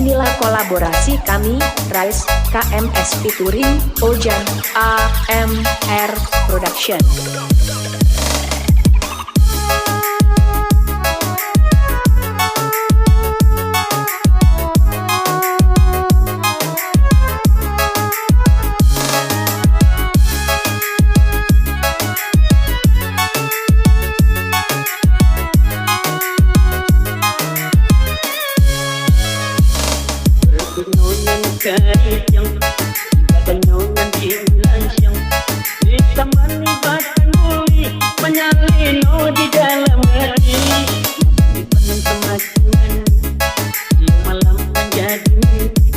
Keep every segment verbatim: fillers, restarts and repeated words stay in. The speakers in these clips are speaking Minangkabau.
Inilah kolaborasi kami, Rais K M S featuring Ojan A M R Production. Badanyo nan dibilang siang, ditamani batang uli, manyalino di dalam ati. Malam semakin manis, di malam manjadi mimpi.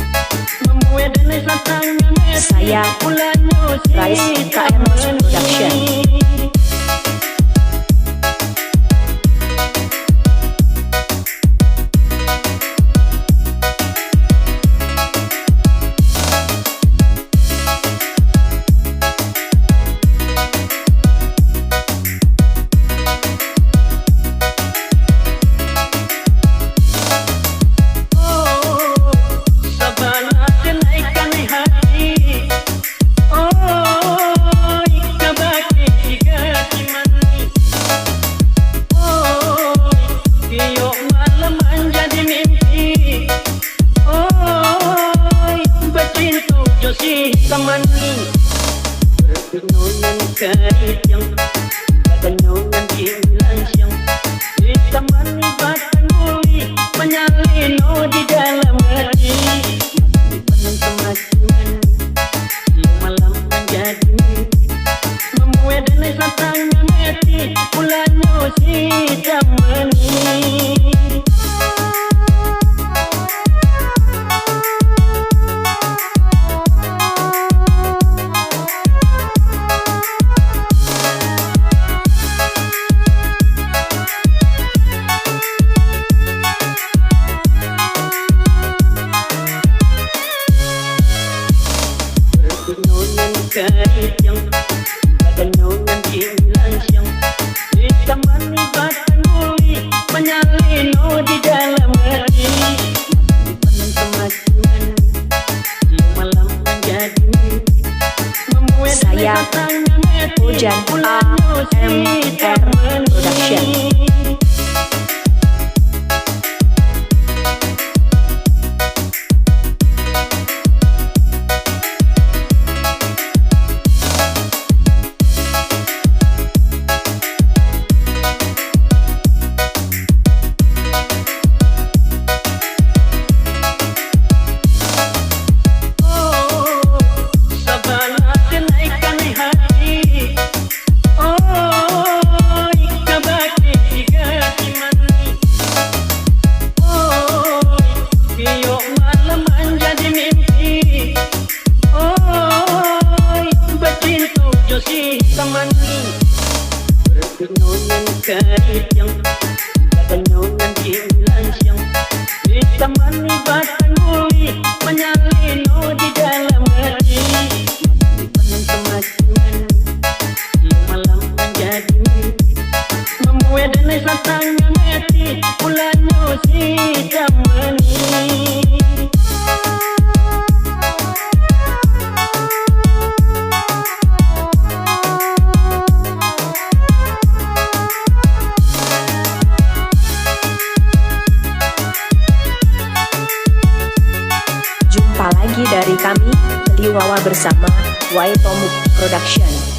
Mamuai dan satangah mati, Saya, bulanyo Rais K M S Production. Oh, sabana kenaikan hati. Oi, kabake tiga di mani. Oi, tiok malam manjadi mimpi. Oi, bacinto jo si tamani. Badanyo nan kariang, badanyo nan dibilang siang, ditamani batang uli, manyalino di dalam ati. Makin malam semakin manis, di malam manjadi mimpi. Mamuai dan satangah mati, bulanyo si tamani. Badanyo nan kariang, badanyo nan dibilang siang, ditamani batang uli, manyalino di dalam ati. Malam semakin manis, di malam manjadi mimpi. Mamuai Saya, dan satangah mati, Ojan bulanyo si A M R tamani. Production. Oh, sabana kenaikan hati. Oi, kabake tiga di mani. Oi, tiok malam manjadi mimpi. Oi, bacinto jo si tamani. Badanyo nan kariang, badanyo nan dibilang siang, ditamani batang uli, manyalino di dalam ati. Malam semakin manis, di malam manjadi mimpi. Mamuai dan satangah mati, bulanyo si tamani. Jumpa lagi dari kami, Liwawa bersama Wai Tomuk Production.